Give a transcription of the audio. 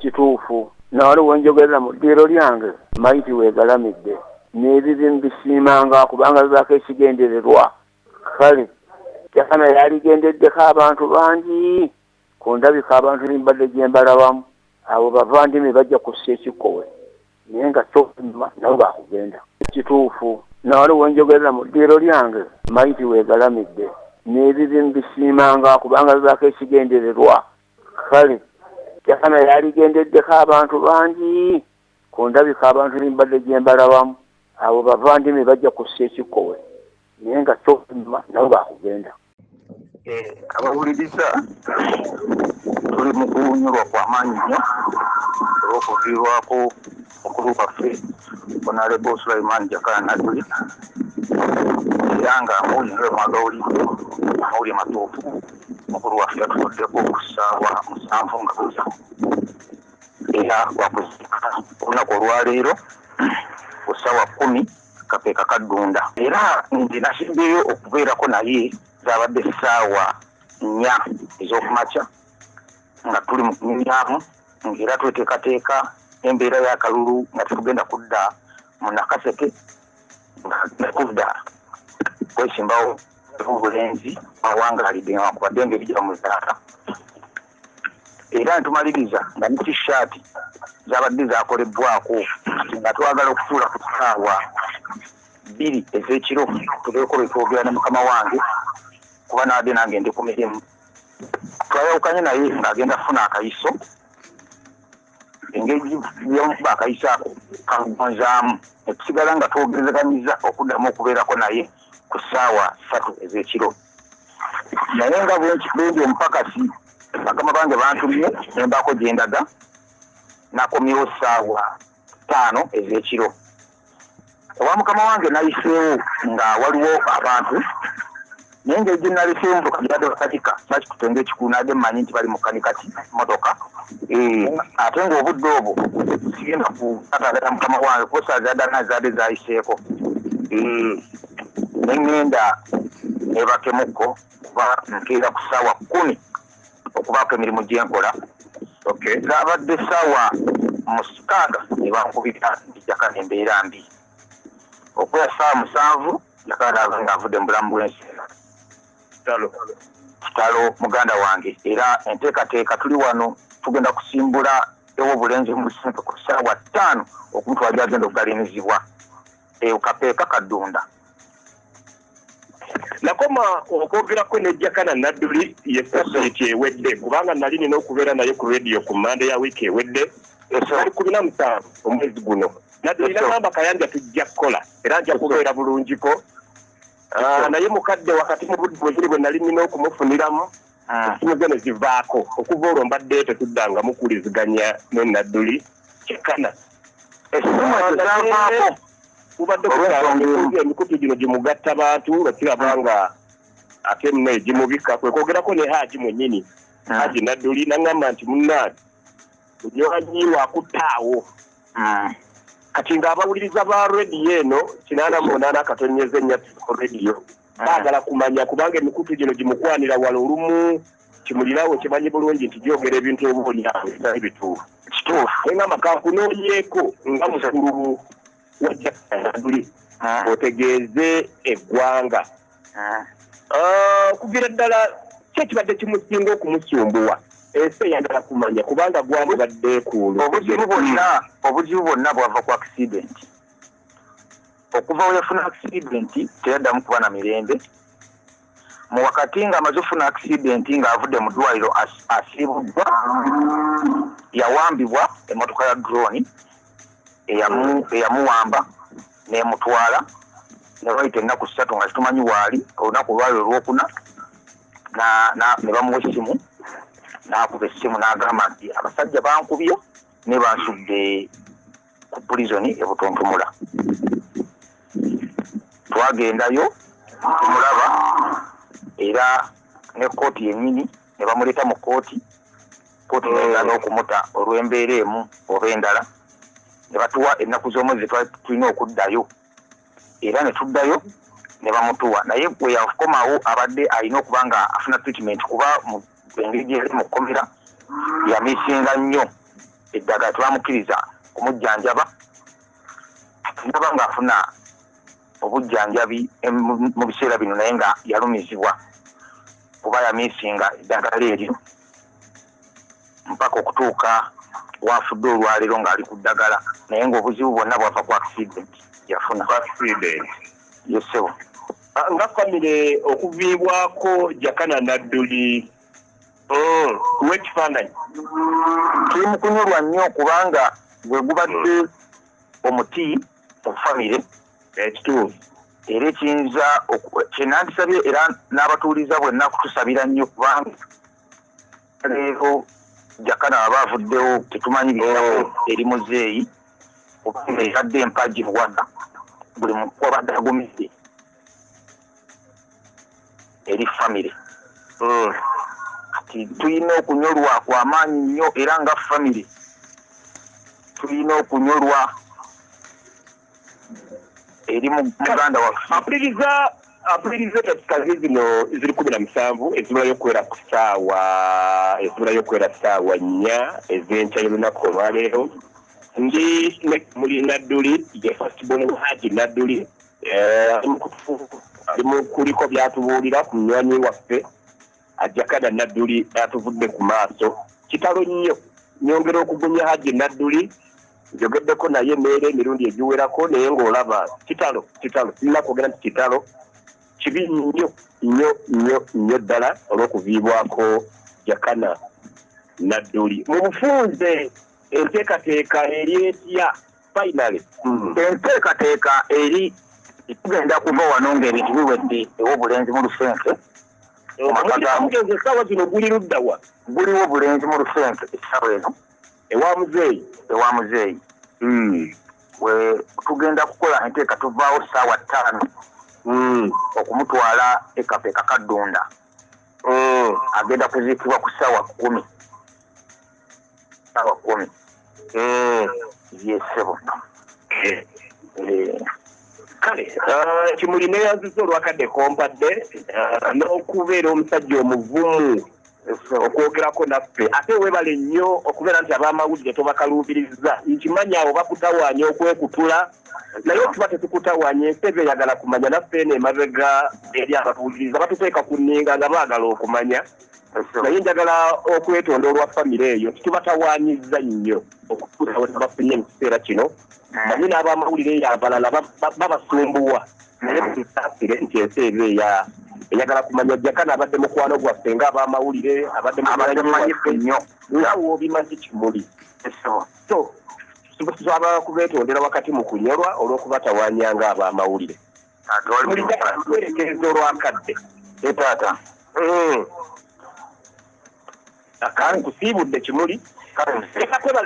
Kituufu. Nawaliwo njogerera mu ddiiro lyange mayiti weegalamidde n'ebibi mbisiimanga kubanga bibaako ekigendererwa. Kale Jakana yaligendeddeko abantu bangi ku ndabika abantu mbadde gye mbalabamu abo bavandimwe bajja kussa ekikkowe naye nga kyonyuma nabo bakugenda. Kituufu. Nawaliwo njogerera mu ddiiro lyange mayiti weegalamidde n'ebibi mbisiimanga kubanga bibaako ekigendererwa. Kale Jakana yaligendeddeko abantu bangi ku ndabika abantu mbadde gye mbalabamu abo bavandimwe bajja kussa ekikkowe naye nga kyonyuma nabo bakugenda. Abawuliriza tuli mu kunyolwa kwa maanyi nnyo olw'okuviirwako mukulu waffe Honorable Sulaiman Jakana Nadduli, era nga amawulire mwagawulidde amawulire matuufu. Mukulu waffe yatutuddeko ku ssaawa 7 nga bukya, era lwakuziika olunaku olwaleero ku ssaawa 10 Kapeeka Kaddunda. Era nze nasimbyeyo okubeerako naye zaabadde ssaawa 4 ez'okumakya nga tuli mu kunyumyamu, ng'era tweteekateeka embeera y'akalulu nga tetugenda kudda mu Nakaseke, nga kudda kwesimbawo obulenzi awangaalidde newankubadde ng'ebijja mu zaaka. Era ntumaliriza nga ne t-shirt zaabadde zaakolebwako nga twagala okutuula ku ssaawa 2 ez'ekiro tubeeko bye twogera ne mukama wange kuba naadde nange ndi ku mirimu. Twayawukanye naye ng'agenda kufuna akayiso, engeri yamukuba akayiso ako kamugonzaamu ne tusigala nga twogerezeganyiza okuddamu okubeerako naye ku ssaawa 3 ez'ekiro. Naye nga bwendi omupakasi, bakama bange bantumye ne mbaako gye ndaga, nakomyewo ssaawa 5 ez'ekiro. Owa mukama wange nayiseewo nga waliwo abantu, naye engeri gye naleseewo emmotoka gyabadde bakatika sakikutte ng'ekikulu, nadde mmanyi nti bali mu kanikati mmotoka, ate ng'obudde obwo sigenda kukataagata mukama wange kuba essaawa zadde zaadde zayiseeko. Ne ŋŋenda neebakemukko kuba nkeera ku ssaawa 10 okubaako emirimu gye nkola. Zaabadde ssaawa 6 ne bankubira nti Jakana embeera mbi. Okuya ssaawa 7 Jakana ng'avudde mu bulamu bw'ensi. Kitalo muganda wange. Era enteekateeka tuli wano tugenda kusimbula ew'obulenzi mu Busente ku ssaawa 5 okumutwala gy'agenda okugalimizibwa Kapeeka Kaddunda. Nakoma okwogerako ne Jakana Nadduli ye sabbiiti ewedde, kubanga nali nina okubeera naye ku rediyo ku Mmande ya wiiki ewedde ali 17 omwezi guno. Nadduli nagamba Kayanja tujja kukola era nja kubeera bulungiko, naye mukadde wakati mu budde bwekiri bwe nali nina okumufuniramu essimu ze ne zivaako. Okuva olwo mbadde tetuddangamu kuwuliziganya ne Nadduli Jakana. Essimu ezo zaavaako kubadde emikutu gino gimugatta bantu nga kiraba nga ate nno egimubika. Kwe kwogerako ne Haji mwennyini, Haji Nadduli, n'aŋŋamba nti munnange munywanyi wakuttaawo. Kati ng'abawuliriza ba rediyo eno 88.4 ku rediyo baagala kumanya, kubanga emikutu gino gimukwanira wala olumu kimulirawo kimanyi bulungi nti gyogera ebintu obuulyawo ebitali bituufu. Kituufu. Naye ngamba kankunoonyeeko nga mukulu wa Jakana Nadduli otegeeze eggwanga okuviira ddala ki ekibadde kimusinga okumusumbuwa. Ensi eyagala kumanya kubanga gwamubadde ku Obuzibu bwonna bwava ku accident. Okuva we yafuna accident teyaddamu kuba na mirembe. Mu wakati ng'amaze okufuna accident ng'avudde mu ddwaliro asiibuddwa, yawambibwa emmotoka ya drone eyamuwamba n'emutwala ne bayita ennaku 3 nga tetumanyi waali. Olunaku olwali olwokuna ne bamuwa essimu, n'akuba essimu n'agamba nti abasajja bankubye ne bansudde ku prison e Butuntumula. Twagendayo tumulaba era ne kkooti yennyini ne bamuleeta mu kkooti, kkooti n'egaana okumuta olw'embeera emu oba endala, ne batuwa ennaku z'omwezi twali tulina okuddayo, era ne tuddayo ne bamutuwa. Naye bwe yakomawo abadde alina okuba nga afuna treatment kuba engeri gye yali mu kkomera yamisinga nnyo. Eddagala tebamukkiriza kumujjanjaba, naba ng'afuna obujjanjabi mu biseera bino, naye nga yalumizibwa kuba yamiisinga eddagala eryo mpaka okutuuka wafudde olwaleero ng'ali ku ddagala, naye ng'obuzibu bwonna bwava ku accident yafuna. Yes ssebo. Nga famire okuviibwako Jakana Nadduli w'ekifaananyi, tuli mu kunyolwa nnyo kubanga gwe gubadde omuti mu famire. Ekituufu. Era ekiyinza kyenandisabye era n'abatuuliza bwenna kutusabira nnyo, kubanga leero Jakana aba avuddewo tetumanyi biddako eri muzeeyi, kubanga ebadde empagi buwaga buli muntu abadde agumidde eri famire. Kati tulina okunyolwa kwamaanyi nnyo, era nga famire tulina okunyolwa eri muganda waffe. Apuliriza eddakiika zino ziri 17 ezibulayo okuwera ku ssaawa, ezibulayo okuwera ssaawa 4 ez'enkya y'olunaku olwaleero. Ndi muli Nadduli, ye firstborn Haji Nadduli, ali mu kuliko byatubuulira ku munywanyi waffe Jakana Nadduli atuvudde ku maaso. Kitalo nnyo. Nyongera okugumya Haji Nadduli, njogeddeko naye emmeere emirundi egiwerako, naye ng'olaba kitalo, kitalo, sirina kwogera nti kitalo, kibi nnyo nnyo nnyo nnyo ddala olw'okuviibwako Jakana Nadduli. Mu bufunze enteekateeka eri etya finally? Enteekateeka eri tugenda kuva wano ng'ebintu biwedde ew'obulenzi mu Lusenke. Omugenzi essaawa zino guli ludda wa? Guliwo obulenzi mu Lusenke essaawa eno. Ewa muzeeyi? Ewa muzeeyi. We tugenda kukola enteeka, tuvaawo ssaawa 5 okumutwala e Kaddunda. Agenda kuziikibwa ku ssaawa 10. Ssaawa 10. Yes ssebo. Kale Kimuli neeyanzizza olwakadde kompadde n'okubeera omusajja omuvumu okwogerako naffe, ate weebale nnyo okubeera nti ab'amawulire tobakaluubiriza. Nkimanyi abo bakutawaanya okwekutula, naye tuba tetukutawaanya, ensi eba eyagala kumanya. Naffe eno emabega eri abatuwuliriza batuteeka ku nninga nga baagala okumanya, naye njagala okwetonda olwa famire eyo tubatawaanyizza nnyo okutuusa we tubafunye mu kiseera kino. Manyi n'abamawulire eyo abalala babasumbuwa, naye tusaasire nti ensi eba eyagala kumanya. Jakana abadde mukwano gwaffe ng'abamawulire, abadde mumanyifu nnyo nga w'obimanyi Kimuli. So tusaba kubeetondera wakati mu kunyolwa olw'okubatawaanya ng'abamawulire. Mulijja olwakadde. Taata. Nkusiibudde Kimuli.